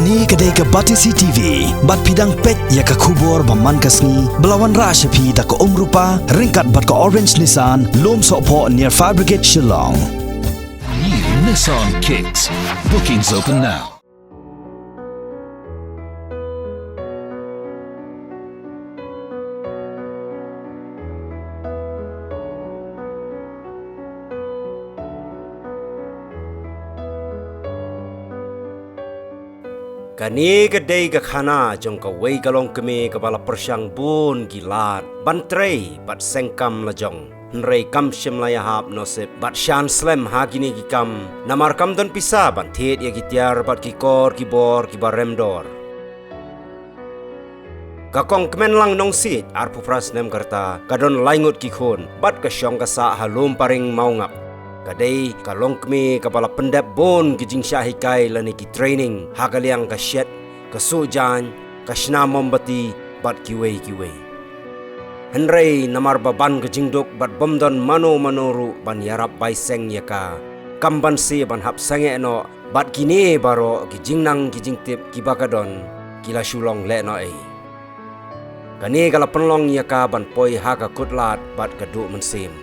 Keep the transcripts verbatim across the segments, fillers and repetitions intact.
Kane ka dei ka Batesi T V, bad phi dang peit ïa ka khubor ba man ka sngi, ba la wanrah sha phi da ka Umrupa, ryngkat bad ka Orange Nissan, Lumsohphoh near Fire Brigade Shillong. New Nissan Kicks. Bookings open now. Kane ka dei ka khana jong kawei ka longkmie kaba la pyrshang bun ki lad ban trei bad seng kam la jong. Hynrei kam shym la ïahap nusip bad shan slem ha kine ki kam, namar kam don pisa ban thied ïa ki tiar bad ki kor ki bor kiba rem dor. Ka Kong Kmenlang Nongsiej, arphew phra snem ka rta, ka don lai ngut ki khun bad ka shong ka sah ha Lumparing Mawngap. Ka dei ka longkmie kaba la pyndep bun ki jingshah hikai lane ki training ha ka liang ka shet, ka suh jaiñ, ka shna mombati bad kiwei kiwei. Hynrei namar ba ban ka jingduk bad bym don mano mano ruh ban ïarap bai seng ïa ka, kam ban siew ban hap sangeh noh, bad kine baroh ki jingnang ki jingtip kiba ka don ki la shu long lehnohei. Kane ka la pynlong ïa ka ban poi ha ka kut lad bad ka duh mynsiem.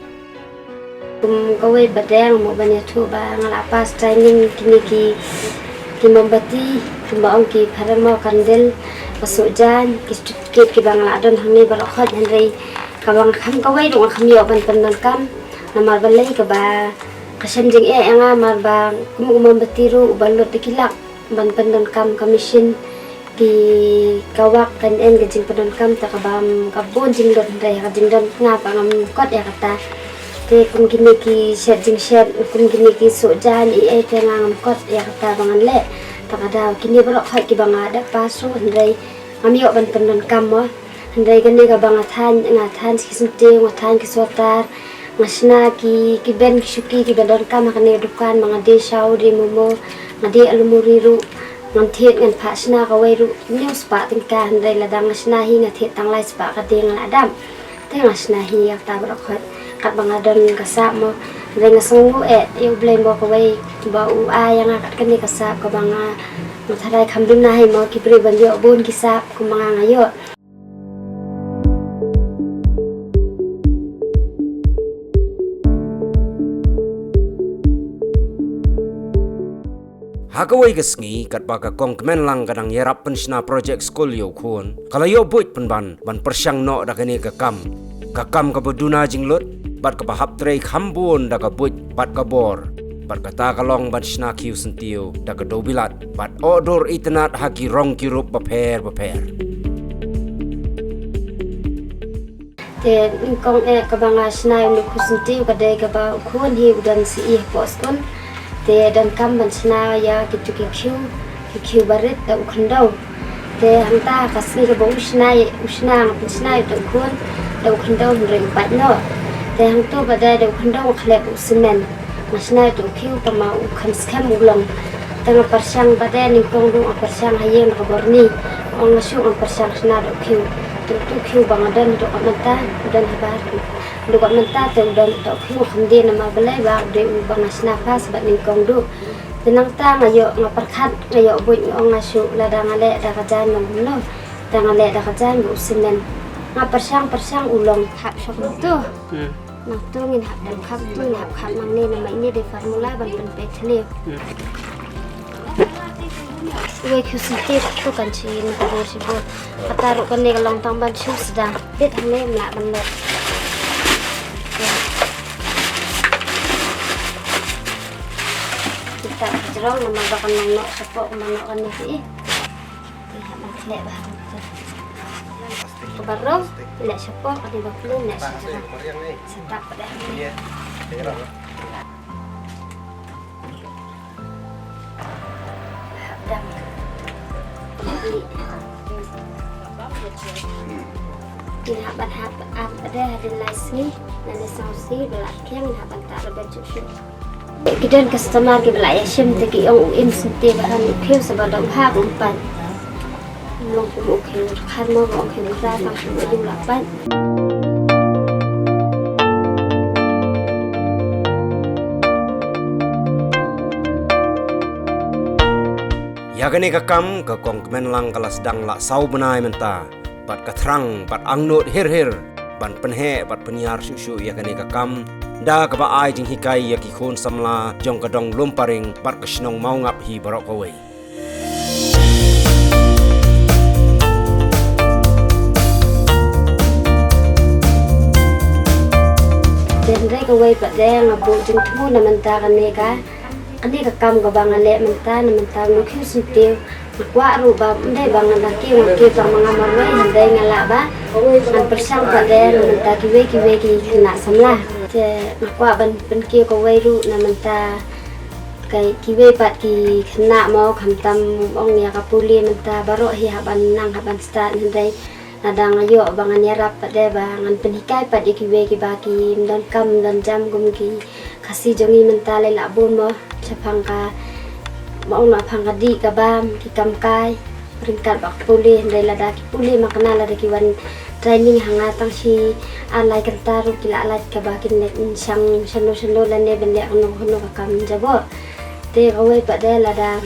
Kum kawei ba dang mo ban ïathuh ba nga la pass training kine ki, ki mombati, kumba ong ki phareng mo kandil, ka suh jaiñ, ki certificate kiba nga la don hangne baroh khoit, hynrei kaba nga kham kawei ruh nga kham ïoh ban pyndonkam. Namar balei? Kaba ka shem jingeh ïa nga, namar ba kum u mombati ruh uba lut da ki lak ban pyndonkam ka machine, ki kawak, kan en ka jingpyndonkam, te ka bam ka bun jinglut, hynrei ka jingdon nga pat ngam kot ïa kata. Te kum kine ki shet jingshet, kum kine ki suh jaiñ, i ei, te nga ngam kot ïa kata ba ngan leh. Te ka daw kine baroh khoit kiba nga dep pass ruh, hynrei ngam ïoh ban pyndonkam mo. Hynrei kane kaba nga thaiñ, nga thaiñ ki syntiew, nga thaiñ ki sweater, nga shna ki, ki ben ki shuki kiba donkam ha kane ka dukan, ba nga die shaw, die momo, nga die alumuri ruh, ngan thied, ngan phah shna kawei ruh hynñiew spah tyngka, hynrei lada nga shna hi nga thied tang lai spah ka die nga la dap. Te nga shna hi ïa kata baroh khoit katba nga don ka sap mo. Hynrei nga sngewnguh eh ïa U Blei mo, kawei ba u ai ïa nga kat kane ka sap kaba nga, nga tharai kham duna hi mo ki briew ban ïoh bun ki sap kumba nga nga ïoh. Ha kawei ka sngi, katba ka Kong Kmenlang ka dang ïarap pynshna project skul ïa u khun, ka la ïoh buit pynban ban pyrshang noh da kane ka kam. Ka kam kaba duna jinglut bad kaba hap trei kham bun da ka buit bad ka bor. Bad kata ka long ban shna khiew syntiew da ka dewbilat bad oh dur itynnad ha ki rong ki rup bapher bapher. Te nyngkong eh kaba nga shna ïa une u khiew syntiew ka dei kaba u khun hi u don sih hapoh skul. Te donkam ban shna ïa kitu ki khiew, ki khiew barit da u khyndew. Te hangta ka sngi kaba u shna, u shna, nga pynshna ïa uta u khun da u khyndew, hynrei u pait noh. Te hangto ba dei da u khyndew nga khleh u simen. Nga shna ïa uta u khiew tang ma u kham skhem u long. Te nga pyrshang ba dei nyngkong ruh nga pyrshang ha ïing da ka bor ni. Ong nga shu nga pyrshang shna da u khiew. Te uta u khiew ba nga don haduh mynta, u don habar. Haduh mynta te u don uta u khiew, kham dei namar balei ba u dei u ba nga shna pass bad nyngkong ruh. Te nangta nga ïoh, nga pyrkhat, nga ïoh buit, nga ong nga shu, lada nga leh da ka jaiñ long kumno. Te nga leh da ka jaiñ bad u simen. Nga pyrshang pyrshang u long. Hap shong tu. Hmm. Nangtu ngin hap dam khap tu, ngin hap khap nangne, namar ine dei formula ban pynpei thliew. Hmm. Uwei khiew syntiew tu kan shu ïa ka bor shibun. Kata ruh kane ka long tang ban shu sdang. Bit hangne ym lah ban leh. Kita ka jrong namar ba kan long noh shapoh kumba noh kane phi ï. Ngi hap ban khleh bha. Kaba rong, leh shapoh, kane ba pynlong, leh sha jrong. Sa tap ka dah. Hap dang. Ngi hap ban hap, hap dah hadien lai sngi, nangne saw sngi, ba la khiang, ngi hap ban tah lada juh shuh. Ki don customer kiba la ïa shim te ki ong u im syntiew bha, u khiew sa ba dang bha um pat. Long kum u khiew khar mo, u khiew khar tang shu ba ïoh la pat. Ïa kane ka kam ka kong Kmenlang ka la sdang la saw bnai mynta, bad ka thrang bad angnud hir hir ban pynheh bad pynïar shuh shuh ïa kane ka kam, da kaba ai jinghikai ïa ki khun samla jong ka dong Lumparing bad ka shnong Mawngap hi baroh kawei. Te hynrei kawei pat de nga buh jingthmu na mynta kane ka, kane ka kam kaba nga leh mynta, na mynta u khiew syntiew. Nga kwah ruh ba ym dei ba nga la kiew, nga kiew tang ma nga marwei, hynrei nga lah ba ngan pyrshang pat de na mynta kiwei kiwei ki khynnah samla. Te nga kwah ban pynkiew kawei ruh na mynta ka kiwei pat ki khynnah mo, khamtam ong ïa ka pule mynta baroh hi hap ban nang hap ban stad, hynrei lada nga ïoh ba ngan ïarap pat de ba ngan pynhikai pat ïa kiwei kiba kim don kam don jam kum ki Khasi jong ngi mynta lei lah bun mo, shaphang ka, ma ong na phang ka dih ka bam, ki kam kai, ryngkat bad ka pule, hynrei lada ki pule ma kane lada ki wan training ha nga tang shi ar lai kynta ruh ki lah lait kaba kin leit shang shano shano lane ban leh kano kano ka kam jaboh. Te kawei pat de lada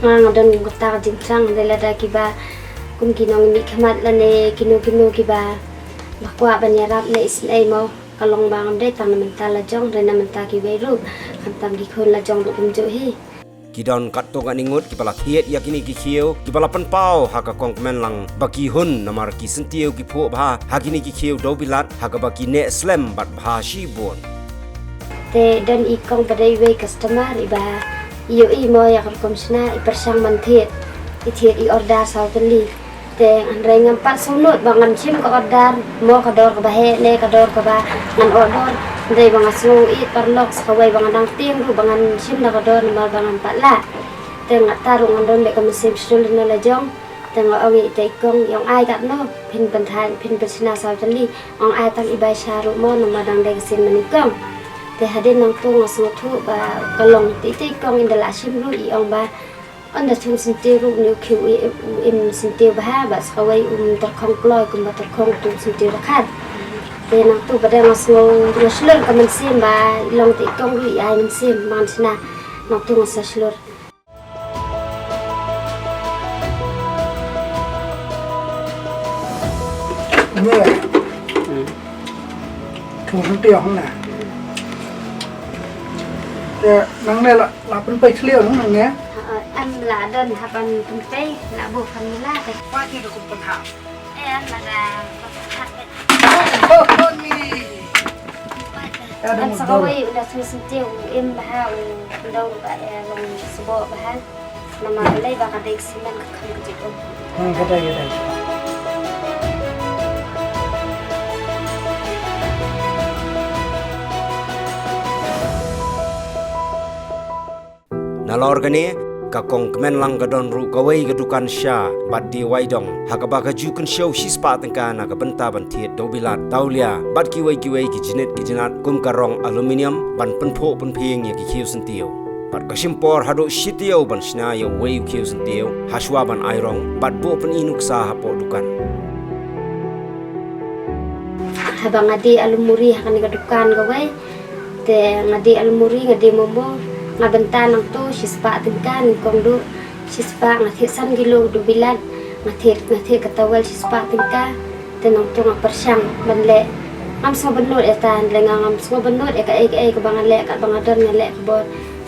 nga nga don kum kata ka jingshang, hynrei lada kiba kum ki nongmihkhmat lane kino kino kiba ba kwah ban ïarap ne isynei mo. Ka long ba ngam dei tang na mynta la jong, hynrei na mynta kiwei ruh, khamtam ki khun la jong ruh kumjuh hi. Ki don katto katne ngut kiba la thied ïa kine ki khiew, kiba la pynpaw ha ka kong Kmenlang ba ki hun namar ki syntiew ki phuh bha ha kine ki khiew dewbilat, ha kaba ki neh slem bad bha shibun. Te don i kong pat de iwei customer iba ïohi mo ïa ka rukom shna, i pyrshang ban thied, i thied i order saw tylli. Te hynrei ngam pat sngewnud ba ngan shim ka order mo ka dor kaba heh ne ka dor kaba ngan order. Hynrei ba nga sngew ïeit paralok sa kawei ba nga dang tieng ruh ba ngan shim da ka dor namar ba ngam pat lah. Te nga ta ruh ngan don beit ka mynsiem shlur na la jong. Te nga ong ïa ita i kong, ong ai katno phin pynthait, phin pynshna saw tylli. Ong ai tang i bai sha ruh mo namar dang dei ka sien mani kong. Te hadien nangto nga sngewthuh ba ka long, te ita i kong in da lah shim ruh, i ong ba ynda thung syntiew ruh une u khiew u im syntiew bha, bad sa kawei um tyrkhong kloi kumba tyrkhong u syntiew dkhar. Te nangto pat de nga sngew, nga shlur ka mynsiem ba i long te i kong ruh i ai mynsiem ba ngan shna, nangto nga sa shlur. Thung syntiew hangne. Te nangne la, la pynpei thliew nangne. Ha, em la don ha ban pynpei, la buh formula te. Kwah ki da kum pynhap. Em la da pynhap. Oh, oh, ni. Em sa kawei u la sngewsyntieh u im bha u, u dang ba, eh, long sboh bha. Namar balei ba ka dei ka simen ka kham ka jik um. Hmm, ka dei, ka dei. Nalor kane, ka kong Kmenlang ka don ruh kawei ka dukan sha bad die waidong, ha kaba ka ju kynshew shispah tyngka na ka bynta ban thied dewbilat, tawlia bad kiwei kiwei ki jnit ki jnat kum ka rong aluminium ban pynphuh pynphieng ïa ki khiew syntiew. Bad ka shim por haduh shi taïew ban shna ïa uwei u khiew syntiew, hashwa ban ai rong bad buh pyni nuksa hapoh dukan. Haba nga die alumuri ha kane ka dukan kawei, te nga die alumuri, nga die momo, nga bynta nangto shispah tyngka, nyngkong duh shispah, nga thied san kilo dewbilat, nga thied, nga thied ka towel shispah tyngka. Te nangto nga pyrshang ban leh. Ngam sngewbynnud ïa ta, hynrei nga ngam sngewbynnud ïa kaei kaei kaba nga leh, katba nga don nga leh ka bor.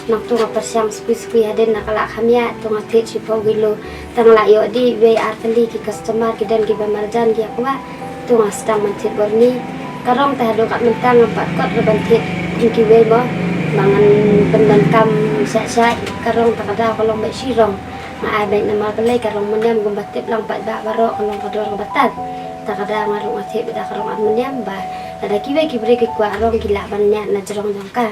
Nangto nga pyrshang sukui sukui hadien na ka la kham ïaid, to nga thied shiphew kilo. Tang la ïoh dei wei ar tylli ki customer ki don kiba marjan ki ïa kwah. To nga sdang ban thied bor ni. Ka rong te haduh kat mynta ngam pat kot ruh ban thied jong kiwei mo. Ba ngan pyndonkam shah shah, ka rong ta ka daw ka long beit shi rong. Nga ai beit namar balei, ka rong mynniam kumba tip lang pat ba baroh ka long ka dor kaba tad. Ta ka daw nga ruh nga thied beit da ka rong aluminium ba lada kiwei ki briew ki kwah rong ki lah ban ñiad na jrong jong ka.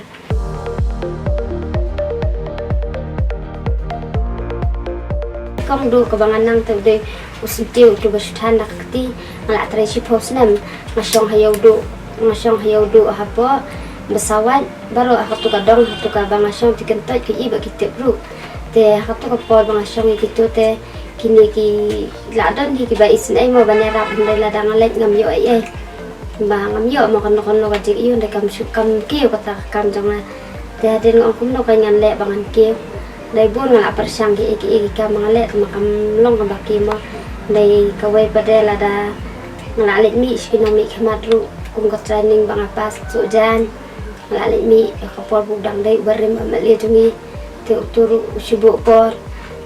Kong duh kaba nga nang te u dei u syntiew uto ba shu than da ka kti, nga la trei shiphew snem, nga shong ha ïew duh, nga shong ha ïew duh hapoh Basawait, baroh ha kato ka dong, ha kato kaba nga shong te kyntoit ki i ba ki tip ruh. Te ha kato ka por ba nga shong ïa kito te kine ki la don hi kiba isynei mo ban ïarap, hynrei lada nga leit ngam ïoh ei ei. Ba ngam ïoh mo kano kano ka jingïoh, hynrei kam shu, kam kiew kata ka kam jong nga. Te hadien nga ong kumno ka ngan leh ba ngan kiew. Dei bun nga la pyrshang kiei kiei ki kam ba nga leh, tang ma kam long kaba ki mo. Dei kawei pat de lada nga la leit mih sha ki nongmihkhmat ruh kum ka training ba nga pass suk jan. Nga la leit mih ha ka por ba u dang dei u barim M L A jong ngi. Te utu ruh u shu buh por.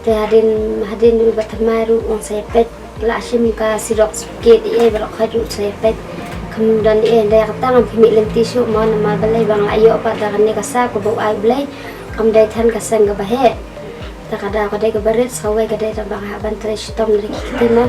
Te hadien, hadien uba thymmai ruh u ong sa ïa peit. La shim ka xerox certificate ei ei baroh khoit ruh sa ïa peit. Kam don ei ei, hynrei kata ngam khmih lynti shuh mo, namar balei ba nga la ïoh pat da kane ka sap kaba u ai U Blei. Kam dei than ka seng kaba heh. Te ka daw ka dei kaba rit, sa kawei ka dei tang ba nga hap ban trei shitom na ki kti mo.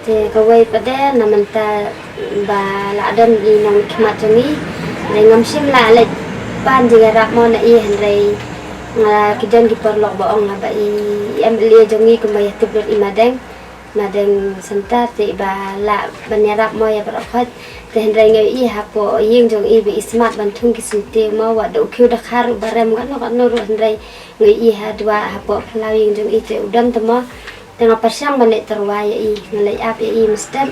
Te kawei pat de na mynta ba la don i nongmihkhmat jong ngi. Dei ngam shym la leit pan jingïarap mo na i, hynrei nga, ki don ki paralok ba ong nga ba i M L A jong ngi kumba ïatip lut i Madeng, Madeng Center, te i ba lah ban ïarap mo ïa baroh khoit. Te hynrei nga ïohi hapoh ïing jong i ba i smat ban thung ki syntiew mo, wat da u khiew da khar u barem katno katno ruh, hynrei nga ïohi ha dua hapoh phyllaw ïing jong i te u don te mo. Te nga pyrshang ban leit tyrwa ïa i, nga leit ap ïa i mynstep.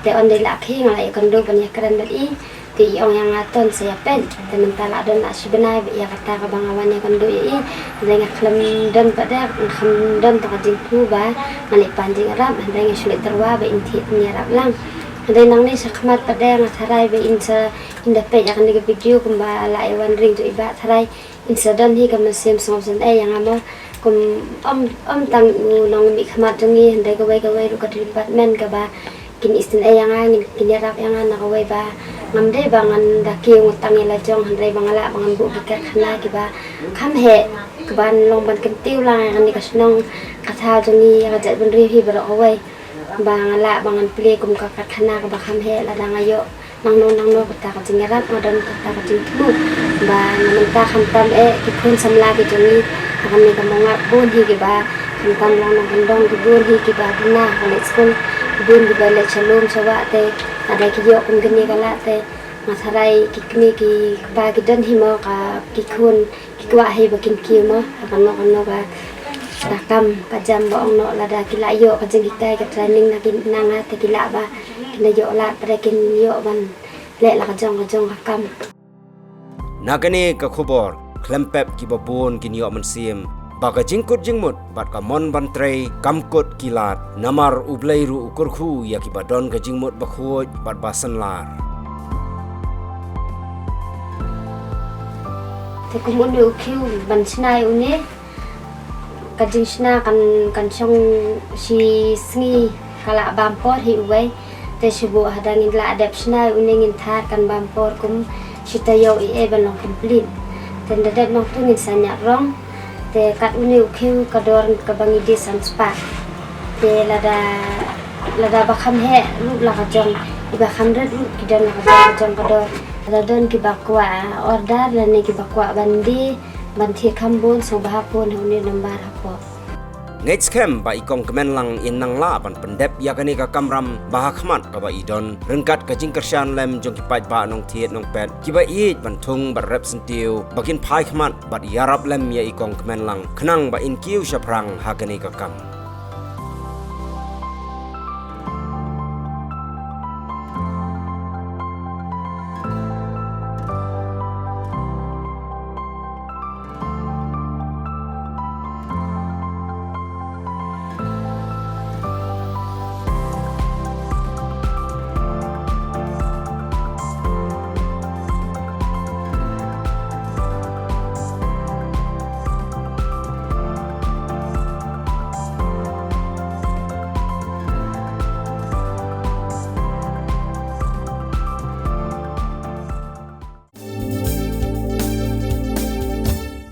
Te ynda i la khie nga la ïakynduh ban ïakren bad i. Te i ong ïa nga, to sa ïa peit. Te mynta la don la shi bnai ba ïa kata kaba nga wan ïakynduh ïa i. Hynrei nga khlem don pat de, nga khlem don tang ka jingthmu ba ngan leit pan jingïarap, hynrei nga shu leit tyrwa ba in thied in ïarap lang. Hynrei nangne shakhmat pat de nga tharai ba in sa, in da peit ïa kane ka video kumba la ïa wan ring jong i Bah Tharai. In sa don hi ka mynsiem sngewsynei ïa nga mo. Kum ym, ym tang u nongmihkhmat jong ngi, hynrei kawei kawei ruh ka department kaba kin isynei ïa nga, ngin, kin ïarap ïa nga na kawei ba ngam dei ba ngan da kiew tang ïa la jong, hynrei ba nga lah ba ngan buh ki karkhana kiba kham heh, kiban long ban kyntiew lang ïa kane ka shnong ka thaw jong ngi, ïa ka jaitbynriew hi baroh kawei. Ba nga lah ba ngan plie kum ka karkhana kaba kham heh lada nga ïoh nangno nangno kata ka jingïarap, nga don kata ka jingthmu. Ba na mynta khamtam eh ki khun samla ki jong ngi ha kane ka Mawngap bun hi kiba khamtam long nongkyndong, ki bun hi kiba duna ha ka leit skul, ki bun kiba leit sha lum sha wah te lada ki ïoh kum kine ka lad te nga tharai ki kmie ki kpa ki don hi mo ka ki khun ki kwah hi ba kin kiew mo ha kano kano ka, ka kam ka jam ba ong noh, lada ki la ïoh ka jinghikai ka training na ki, na nga te ki lah ba kin da ïoh lad, pat de kin ïoh ban leh la ka jong ka jong ka kam. Na kane ka khubor khlem pep kiba bun kin ïoh mynsiem ba ka jingkut jingmut bad ka mon ban trei kam kut ki lad, namar U Blei ruh u kyrkhu ïa kiba don ka jingmut bakhuid bad ba synlar. Te kum une u khiew ban shna ïa une, ka jingshna kan, kan shong shi sngi ka la bam por hi uwei. Te shu buh hadang ngin la dep shna ïa une ngin thad kan bam por kum shi taïew ïa ban long complete. Te nda dep nangtu ngin sa ñiad rong. Te kat une u khiew ka dor kaba ngi die san spah. Te lada, lada ba kham heh ruh la ka jong, iba kham rit ruh ki don la ka jong, ka jong ka dor. Lada don kiba kwah order lane kiba kwah ban die ban thied kham bun, sngewbha phone ha une number hapoh. Ngeit skhem ba i Kong Kmenlang in nang lah ban pyndep ïa kane ka kamram ba ha khmat kaba i don ryngkat ka jingkyrshan lem jong ki paidbah nongthied nongpet kiba ïeit ban thung bad rep syntiew ba kin phai khmat bad ïarap lem ïa i Kong Kmenlang khnang ba in kiew shaphrang ha kane ka kam.